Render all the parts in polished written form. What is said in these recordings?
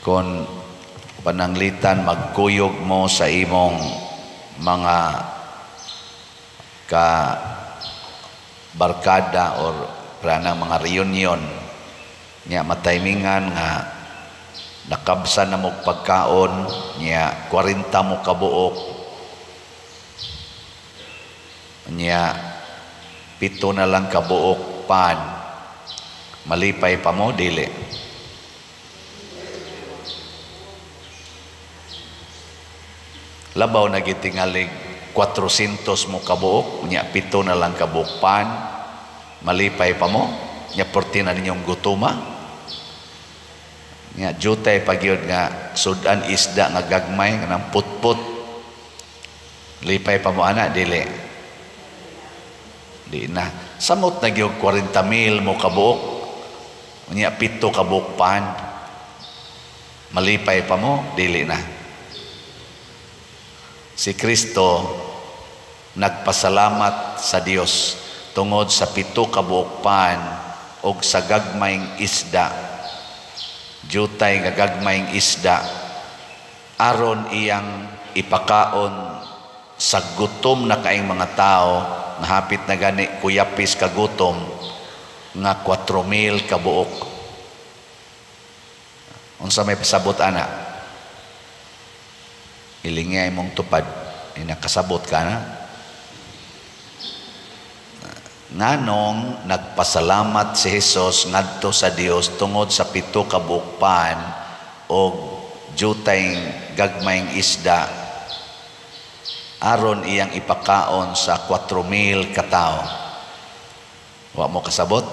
Kung pananglitan magkuyog mo sa imong mga ka barkada or pranang mga reunion niya, mataymingan nga nakabsa na mo pagkaon niya, 40 mo kabuok niya, 7 na lang kabuok pan, malipay pa mo, dili? Labaw na gitingalig 400 mo kabuok niya, 7 na lang kabuok pan, malipay pa mo niya, porti na ninyong gutuma niya, jutay pagyud nga sudan isda nga gagmay nga nang putput, lipay pa mo ana, dili? Di na. Samot na gyud 40,000 mo kabuok niya, 7 kabuok pan, malipay pa mo, dili na? Si Kristo nagpasalamat sa Dios tungod sa 7 kabuok pan og sa gagmayng isda, jutay nga gagmayng isda, aron iyang ipakaon sa gutom na kaing mga tao nga hapit na gani kuyapis kagutom nga 4,000 kabuok. Unsa may pasabot ana? Ilingay mong tupad, inakasabot ka na. Nganong nagpasalamat si Hesus ngadto sa Dios tungod sa 7 kabuok pan og jutay gagmayng isda aron iyang ipakaon sa 4,000 katao? Wa mo kasabot?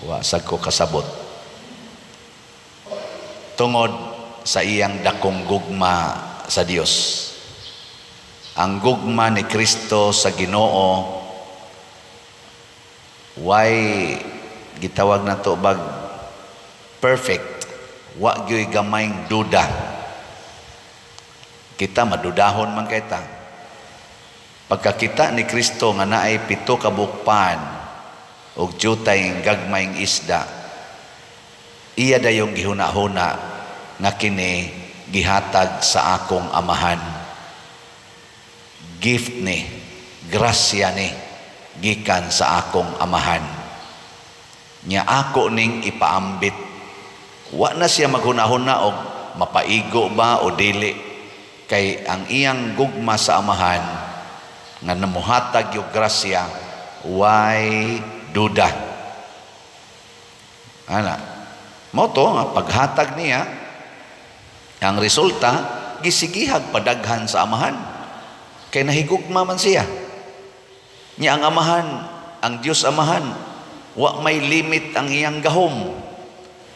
Wa sad ko kasabot. Tungod sa iyang dakong gugma sa Dios. Ang gugma ni Kristo sa Ginoo way gitawag na to bag perfect, wa gyoy gamayng duda. Kita madudahon man kayta. Pagkakita ni Kristo nga naay 7 kabuok pan og jutay gagmayng isda, iya dayong gihuna-huna nga kini gihatag sa akong amahan. Gift ni, grasya ni, gikan sa akong amahan. Nya ako ning ipaambit. Wa na siya maghunahuna og mapaigo ba o dili, kay ang iyang gugma sa amahan nga namuhatag yung grasya way duda. Ana, mo to nga paghatag niya, ang resulta gisigihag padaghan sa amahan. Kay nahigugma man siya. Nya ang amahan, ang Dios amahan, wa may limit ang iyang gahom.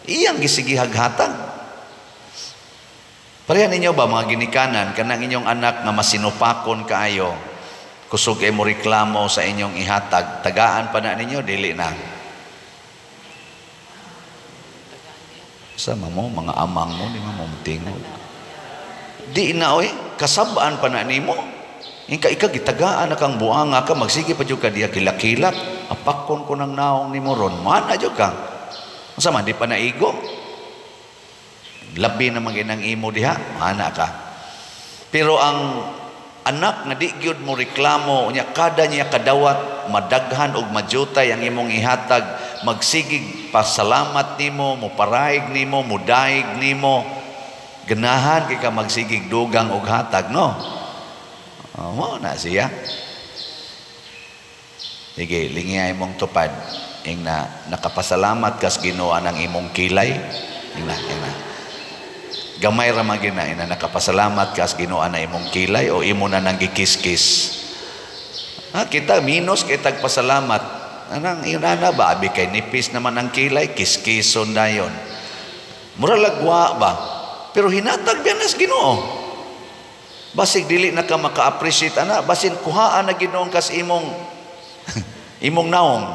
Iyang gisigihag hatag. Pareha ninyo ba mga ginikanan, kanang inyong anak nga masinupakon kaayo, kusog ay mo reklamo sa inyong ihatag, tagaan pa na ninyo, dili na? Sama mo, mga amang mo, di mo tingog. Di na oy, kasabaan pa na nimo. Ingka ika gitagaan na kang buanga ka, magsige pa jud ka diya kilakilak, apakon ko ng naong nimo ron, mana jud ka. Unsa man di pa naigo? Labi na man ginang imo diha, mana ka. Pero ang anak nga di gyud mo reklamo unya, kada niya kadawat madaghan og majutay ang imong ihatag, magsigig pasalamat nimo, moparaig nimo, mudaig nimo, ganahan kay ka magsigig dugang og hatag, no? Oh, mo na siya. Sige, lingiyay mong tupad. Ing na nakapasalamat kas Ginoo ang imong kilay. Ing na, ing na. Gamay ra man gina, ing na nakapasalamat kas Ginoo ang imong kilay o imo na nang gikiskis. Ha, kita minus kay tagpasalamat. Anang iyon na ba abi kay nipis naman ang kilay, kiskison dayon. Mura lagwa ba? Pero hinatag biya nas Ginoo. Basig dili na ka maka-appreciate ana, basin kuhaan na Ginoo kas imong imong naong.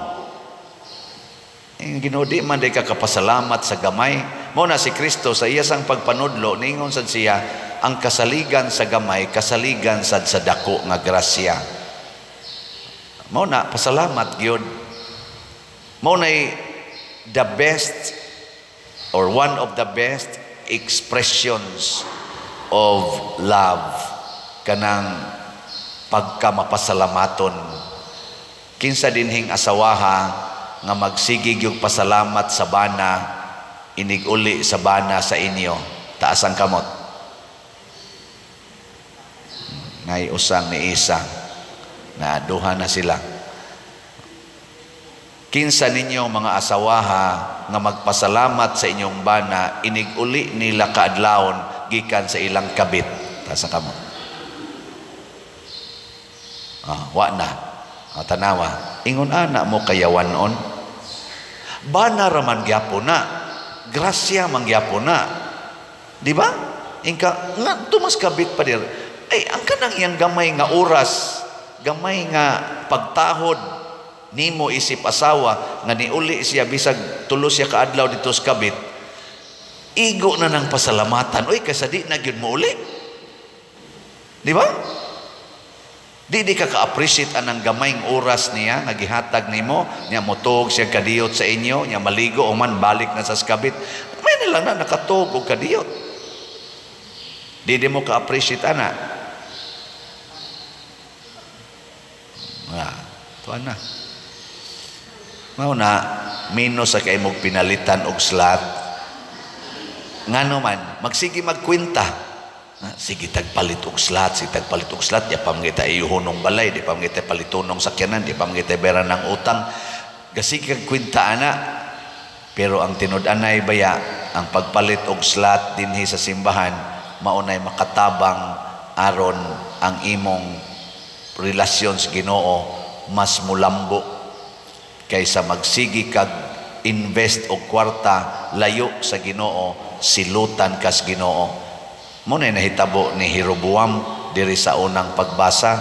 Ang Ginoo di man day ka kapasalamat sa gamay. Mao na si Kristo sa iya sang pagpanudlo ningon sad siya, ang kasaligan sa gamay kasaligan sad sa dako nga grasya. Mao na pasalamat gyud. Mao nay the best or one of the best expressions of love, kanang pagkamapasalamaton. Kinsa dinhing asawaha nga magsige yung pasalamat sa bana inig-uli sa bana sa inyo? Taas ang kamot. Nay usang ni isa na duha na sila. Kinsa ninyo mga asawaha nga magpasalamat sa inyong bana inig-uli nila kaadlawon gikan sa ilang kabit? Taas ang kamot. Ah, wa na. Ah, tanawa. Ingon ana mo kayawanon. Bana raman gyapon na. Grasya man gyapon na. Di ba? Ingka nga tumas kabit pa dir. Ay, ang kanang iyang gamay nga oras, gamay nga pagtahod nimo isip asawa nga niuli siya bisag tulo siya kaadlaw dito sa kabit, igo na ng pasalamatan. Uy, kaysa di na gyud mo uli. Di ba? Di ka ka-appreciate anang gamayng oras niya nga gihatag nimo, niya motug siya kadiyot sa inyo, niya maligo o man balik na sa kabit. May na lang na nakatug og kadiyot. Di mo ka-appreciate ana. Ah, tuan na. Mao na minus sa kay mong pinalitan og slot. Ngano man, magsige magkwenta. Sige tagpalit og slot, sige tagpalit og slot, di pa kita iyuhonong balay, di pa kita palitonong sakyanan, di pa kita bayaran ng utang. Gasige kag kwenta ana. Pero ang tinud-anay baya, ang pagpalit og slot dinhi sa simbahan, maunay makatabang aron ang imong relasyon sa Ginoo mas mulambo kaysa magsigi kag invest og kwarta layo sa Ginoo, silutan kas Ginoo. Mo na nahitabo ni Jeroboam diri sa unang pagbasa.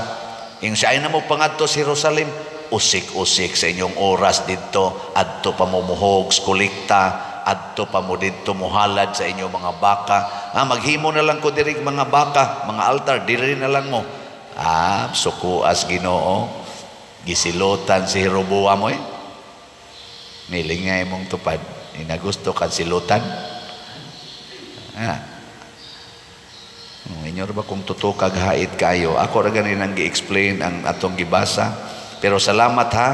Ing siya ay na mo pangadto sa Jerusalem, usik-usik sa inyong oras didto, adto pa mo muhog, kolekta, adto pa mo didto muhalad sa inyong mga baka. Ah, maghimo na lang ko diri mga baka, mga altar, diri na lang mo. Ah, sukuas Ginoo. Gisilutan si Jeroboam oy. Nilingay mong tupad. Inagusto kan silutan. Ah. Inyo ba kung totoo kag hait kayo? Ako ra gani nang gi-explain ang atong gibasa. Pero salamat ha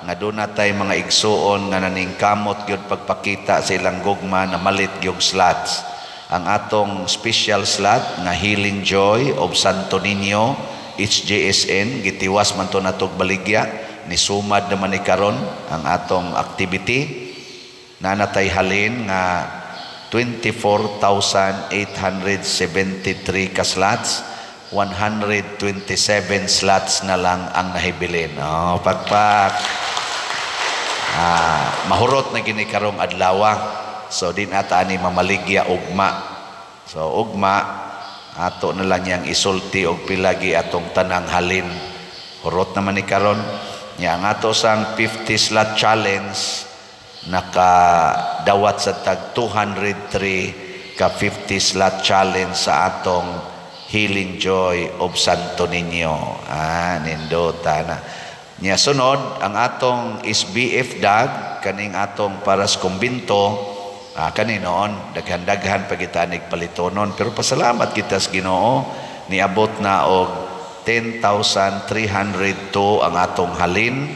nga doon natay mga igsuon nga naningkamot gyud pagpakita sa ilang gugma na malit gyud slots. Ang atong special slot nga Healing Joy of Santo Niño HJSN gitiwas man to natog baligya, nisumad naman ni karon ang atong activity. Nanatay halin nga 24,873 ka slots, 127 slots na lang ang nahibilin. Oh, pakpak. Ah, mahurot na gini karong adlawa. So din ata ani mamaligya ugma. So ugma ato na lang niyang isulti og pilagi atong tanang halin. Hurot naman ni karon. Nya ang ato sang 50 slot challenge nakadawat sa tag 203 ka 50 slot challenge sa atong Healing Joy of Santo Niño. Ah, nindota na. Nya sunod ang atong SBF dag kaning atong para sa kumbinto, kani noon daghan-daghan pa kita nig palitonon, pero pasalamat kita sa Ginoo, niabot na og 10,302 ang atong halin,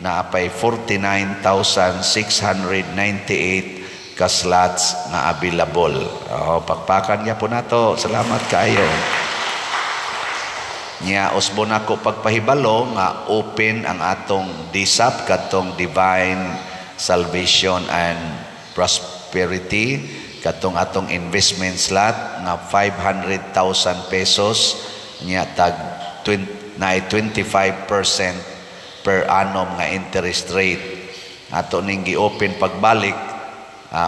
na apay 49,698 ka slots nga available. Oh, pakpakan niya po nato. Salamat kaayo. Nya usbon ako pagpahibalo nga open ang atong DSAP katong Divine Salvation and Prosperity, katong atong investment slot nga 500,000 pesos nya tag 25% per annum nga interest rate. Ato ning gi-open pagbalik.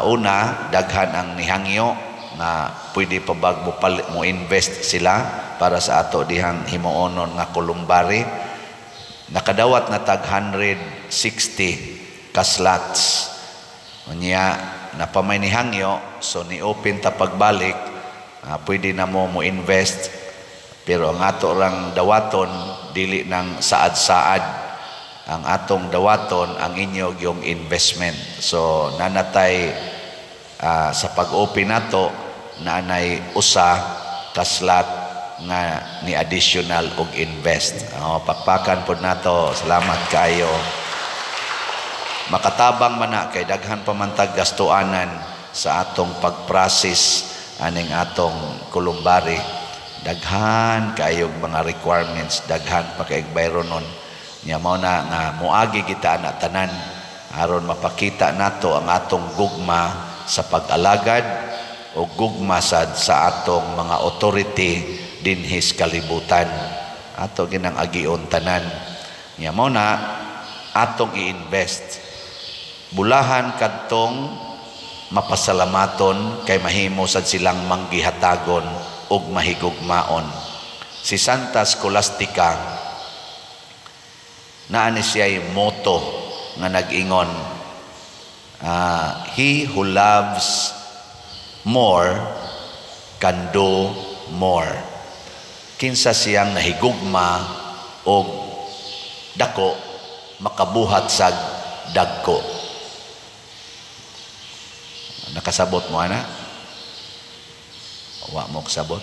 Una, daghan ang nihangyo nga pwede pa bag mo, mo invest sila para sa ato dihang himuonon nga kolumbari. Nakadawat na tag 160 ka slots. Unya napamay ni hangyo, so ni open ta pagbalik, pwede na mo mo invest, pero ang ato rang dawaton dili nang saad-saad. Ang atong dawaton ang inyo yung investment. So nanatay Sa pag-open nato, naanay usa ka slot nga ni additional og invest. Oh, pakpakan pod nato. Salamat kayo. Makatabang man na kay daghan pa man tag gastuanan sa atong pag-process aning atong columbary. Daghan kayog mga requirements, daghan pa kay bayronon. Nya mao na nga moagi kita ana tanan aron mapakita nato ang atong gugma sa pag-alagad o gugma sad sa atong mga authority dinhi sa kalibutan. Ato ginang agion tanan. Nya mao na atong i-invest. Bulahan kadtong mapasalamaton kay mahimo sad silang manggihatagon ug mahigugmaon. Si Santa Scholastica, naa ni siya'y motto nga nag-ingon, "He who loves more can do more." Kinsa siyang nahigugma og dako, makabuhat sag dagko. Nakasabot mo ana? Wa mo kasabot?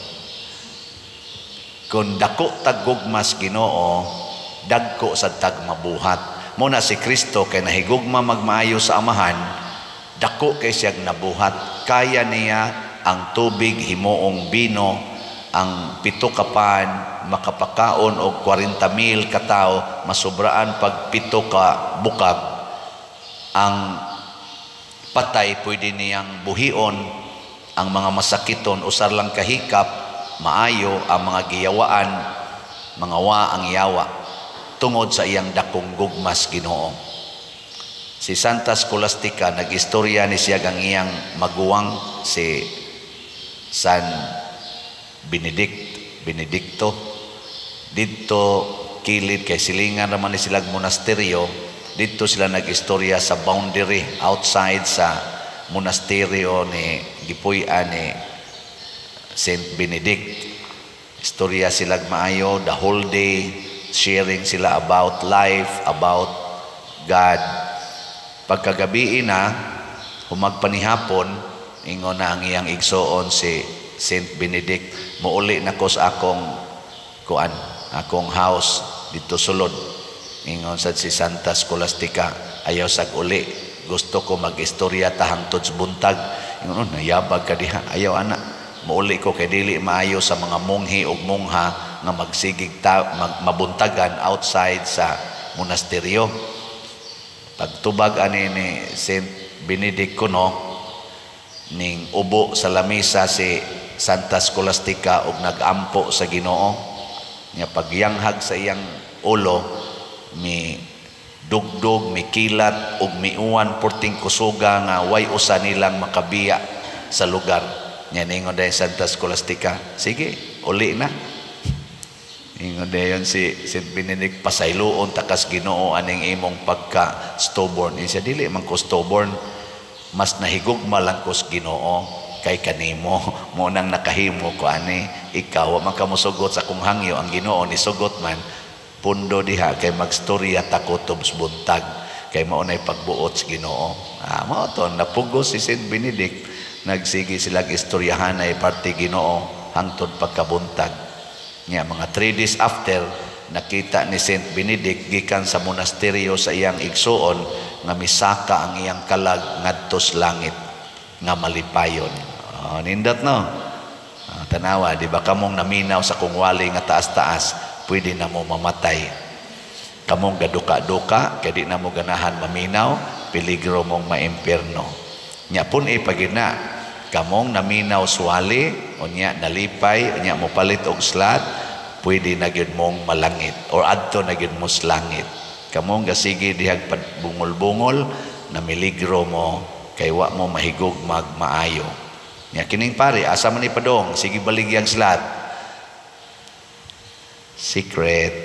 Kung dako tag gugmas Ginoo, dagko sad tag mabuhat. Mo na si Kristo, kay nahigugma magmaayo sa Amahan, dako kay siyang nabuhat. Kaya niya ang tubig himuong bino, ang 7 ka pan makapakaon og 40,000 ka tawo, masubraan pag 7 ka bukag. Ang patay pwede niyang buhion, ang mga masakiton usar lang kahikap maayo, ang mga giyawaan mga wa ang yawa tungod sa iyang dakong gugmas Ginoo. Si Santa Scholastica, nag-istorya ni siya ang iyang maguwang, si San Benedict Benedicto, didto kilid kay silingan raman ni silang monasteryo. Didto sila nag-istorya sa boundary outside sa monasteryo ni gipuy-an ni Saint Benedict. Istorya sila maayo the whole day, sharing sila about life, about God. Pagkagabi na, humagpanihapon, ingon na ang iyang igsoon si Saint Benedict, "Muuli na ko sa akong kuan, akong house dito sulod." Ingon sad si Santa Scholastica, "Ayaw sag uli, gusto ko mag-istorya ta hangtod sa buntag." Ingon, "Oh, nayabag ka diha." "Ayaw ana, muuli ko kay dili maayo sa mga monghe ug mongha nga magsigig ta, mabuntagan outside sa monasteryo." Pagtubag ani ni Saint Benedict kuno, ning ubo sa lamisa si Santa Scholastica og nagampo sa Ginoo. Nya pagyanghag sa iyang ulo, mi dugdog, mi kilat ug miuwan porting kusuga nga way usa nilang makabiya sa lugar. Nya ningon dayon Santa Scholastica, "Sige, uli na." Ingon dayon si Saint Benedict, "Pasayloon takas Ginoo aning imong pagka stubborn." Siya, "Dili man ko stubborn, mas nahigugma lang ko sa Ginoo kay kanimo. Mo nang nakahimo ko ani. Ikaw wa man ka mosugot sa akong hangyo, ang Ginoo ni sugot man. Pundo diha kay magstorya ta ko tubs buntag kay mao nay pagbuot sa Ginoo." Ah, mao to napugos si Saint Benedict. Nagsige sila istoryahanay parte Ginoo hangtod pagkabuntag. Nya mga 3 days after, nakita ni Saint Benedict gikan sa monasteryo sa iyang igsuon nga misaka ang iyang kalag ngadto sa langit nga malipayon. Oh, nindot no? Ah, tanawa, di ba kamong naminaw sa kung wali nga taas-taas, pwede na mo mamatay. Kamong gaduka-duka, kay di na mo ganahan maminaw, peligro mong maimpierno. Nya pun ipagina, kamong naminaw suwali, unya nalipay, unya mo palit og slot, pwede na gyud mong malangit or adto na gyud mo sa langit. Kamong gasige dihag bungol-bungol, namiligro mo kay wa mo mahigog magmaayo. Nya kining pare, asa man ni padong, sige baligyang slot. Secret.